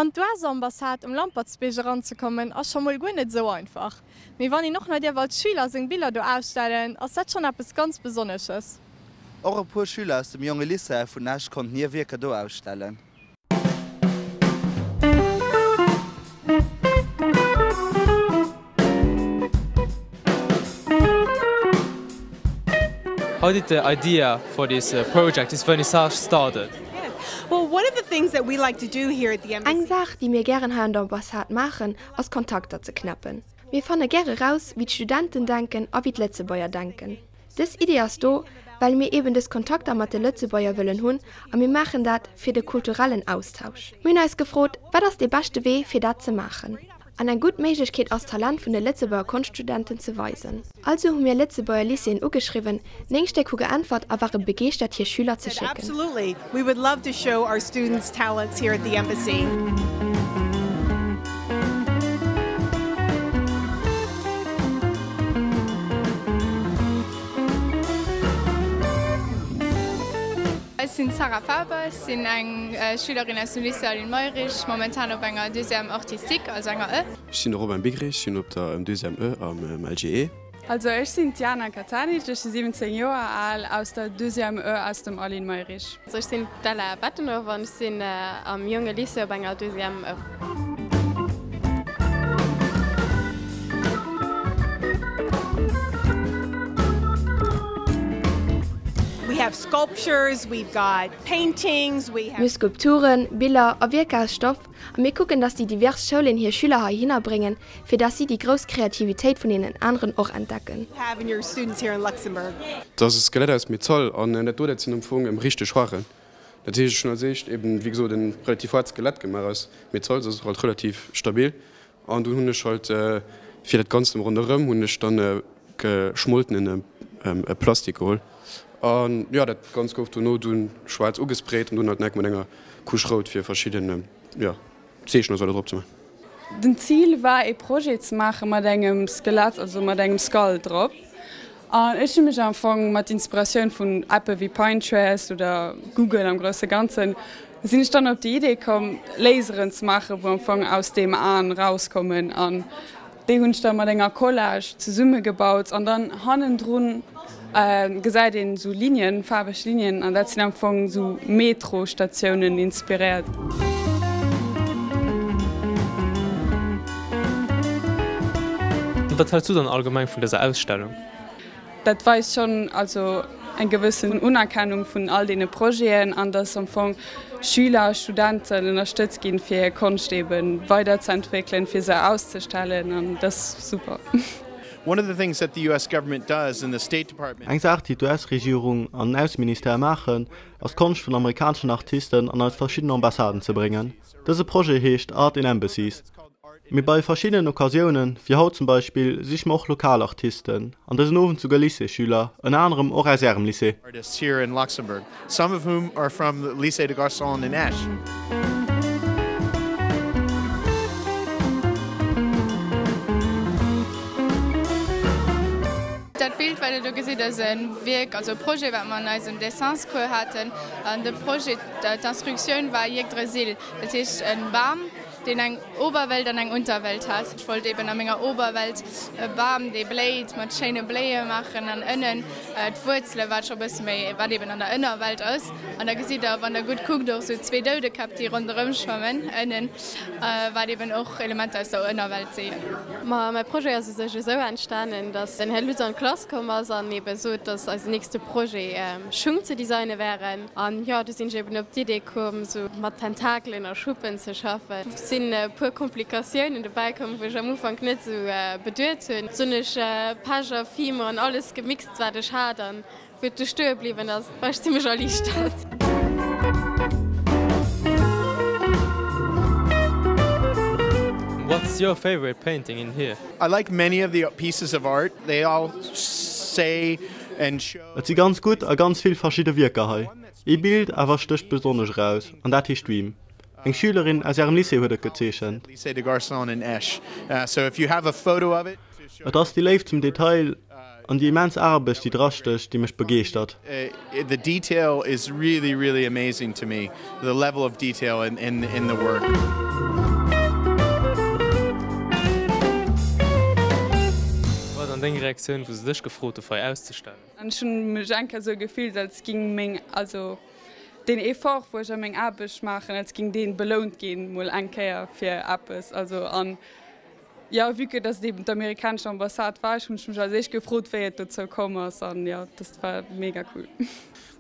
An d'US-Ambassade um Lampertsbierg eranzekommen ass scho mol guer net esou einfach. Mee wann een och nach dierf als Schüler seng Biller do ausstellen, ass dat schonn eppes ganz Besonnesches. Och e puer Schüler aus dem Jonge Lycée vun Esch konnten hir Wierker do ausstellen. How did the idea for this project, this vernissage started? Eng Saach, déi mir gären hei an der Ambassade maachen, ass Kontakter ze knäppen. Mir fanne gäre raus, wéi d'Studenten denken a wéi d'Lëtzebuerger denken. Dës Idee ass do, well mir eben dës Kontakter mat de Lëtzebuerger wëllen hunn a mir maachen dat fir de kulturellen Austausch. Mir hunn eis gefrot, wat ass dee beschte Wee fir dat ze maachen? An eng gutt Méiglechkeet ass d'Talent vun de Lëtzebuerger Konschtstudenten ze weisen. Also hu mir Lëtzebuerger Lycéeën ugeschriwwen, 9 Stéck hu geäntwert a ware begeeschtert hir Schüler ze schécken. Ech sinn d'Sarah Faber, ech sinn eng Schülerin aus dem Lycée Aline Mayrisch, momentan op enger Deuxième artistique, also enger E. Ech sinn de Robin Bigrich, sinn op der Deuxième E am LGE. Also ech sinn d'Jana Katanic, ech si 17 Joer al, aus der Deuxième E aus dem Aline Mayrisch. Also ech sinn d'Ella Bettenhoff an ech sinn am Jonge Lycée op enger Deuxième E. Mir hu Skulpturen, Biller a Wierker aus Stoff a mir kucken, dass déi divers Schoulen hir Schüler heihinner bréngen, fir dass si déi grouss Kreativitéit vun deenen aneren och entdecken. Dat ass e Skelett aus Metall an dat do, dat sinn am Fong richteg Haaren. Dat heescht, ech hunn als éischt eben, wéi gesot, e relativ haart Skelett gemaach aus Metall, dat ass halt relativ stabil. An dunn hunn ech halt fir dat Ganzt ronderëm hunn ech dann geschmoltenen Plastik geholl. An jo, dat Ganzt gouf dono dunn schwaarz ugesprayt an dunn halt nach mat enger Couche rout fir verschidden, jo, Zeechen oder sou do drop ze man. Den Zil war ee Projet ze maache mat engem Skelett, also mat engem Skull drop. An ech hu mech am Fong mat Inspiratioun vun Appe wéi Pinterest oder Google am grousse Ganzen, sinn ech dann op déi Idee komm Laseren ze maachen, wou am Fong aus deem Aen rauskommen. An déi hunn ech da mat enger Collage zesummegebaut an dann hannendrun gesäit een esou Linien, faarweg Linien, an dat sinn am Fong esou Metrostatiounen inspiréiert. Wat häls du dann allgemeng vun dëser Ausstellung? Dat weist schonn also eng gewëssen Unerkennung vun all deene Projeten an dass am Fong Schüler, Studenten ënnerstëtzt ginn, fir hir Konscht ebe weiderzeentwéckelen, fir se auszestellen an dat ass super. Eng Saach, déi d'US-Regierung an den Ausseministère maachen, ass d'Konscht vun amerikaneschen Artisten an eis verschidden Ambassaden ze bréngen. Dëse Projet heescht Art in Embassies. Mee bei verschiddenen Occasiounen, wéi haut zum Beispill, siche mer och lokal Artisten, an dësen Owend souguer Lycéesschüler, ënner anerem och aus Ärem Lycée. Dat Bild, wat Der do gesitt, ass e Wierk, also e Projet, wat mer an eisem Dessinscours haten. An de Projet, d'Instructioun war Yggdrasil, dat heescht e Bam, deen eng Oberwelt an eng Unterwelt hat. Ech wollt eben a menger Oberwelt e Bam, dee bléit, mat schéine Bléie maachen an ënnen d'Wuerzele wat scho bësse méi, wat eben an der Ënnerwelt ass. An da gesitt der, wann der gutt kuckt, och sou zwee Doudekäpp, déi ronderëm schwammen ënnen, wat eben och Elementer aus der Ënnerwelt sinn. Ma mäi Projet ass u sech esou entstanen, datt den Här Lutz an d'Klass komm ass an ebe sot, datt eisen nächste Projet Schung ze designe wären. An jo, du sinn ech eben op d'Idee komm, sou mat Tentakelen a Schuppen ze schaffen. Et sinn e puer Komplikatiounen dobäi komm, wou ech am Ufank net sou beduet hunn. Du hunn ech Pech a Fimo an alles gemixt, wat ech hat, an wou et du stoe bliwwen ass, war ech zimmlech erliichtert. What's your favorite painting in here? I like many of the pieces of art, they all say and show. Et si ganz gutt a ganz vill verschidde Wierker hei. Ee Bild awer stécht besonnesch eraus, an dat heescht Dream. Eng Schülerin aus ärem Lycée huet et gezeechent. Et ass déi Léift zum Detail an déi immens Aarbecht, déi drastécht, déi mech begeeschtert. An deng Reaktioun, wou se dech gefrot hu fir hei auszestellen? An ech hunn mech eng Kéier esou gefillt, als ging meng, also deen Effort wou ech a meng Aarbecht maachen, als ging deen belount ginn mol eng Kéier fir eppes. Also an jo, vue que dass et eben d'amerikanesch Ambassade war, ech hunn ech mech als éischt gefrot wéi et dozou komm ass an jo, dat war mega cool.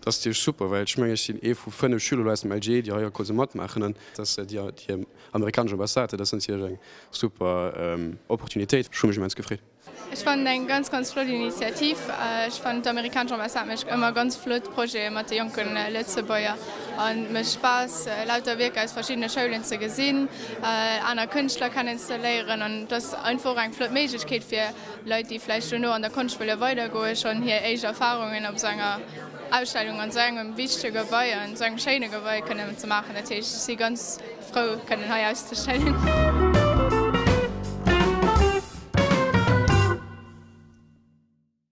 Dat ass natierlech super, well ech mengen ech sinn ee vu 5 Schüler elo aus dem LG, déi hei all Course matmaachen an dass déi amerikanesch Ambassade, dat ass natierlech eng super Opportunitéit. Ech hu mech immens gefreet. Ech fannen eng ganz ganz flott Initiativ. Ech fannen d'amerikanesch Ambassade mécht ëmmer ganz flott Projete mat de jonke Lëtzebuerger an et mécht Spaass lauter Wierker aus verschiddene Schoulen ze gesinn, aner Kënschtler kennen ze léieren an et ass einfach och eng flott Méiglechkeet fir Leit déi vläicht dono an der Konscht wëlle weidergoen, schonn hir éischt Erfarungen op esou enger Ausstellung an esou engem wichtege Gebai an esou engem schéine Gebai kënnen ze maachen. Dat heescht ech si ganz frou kënnen hei auszestellen.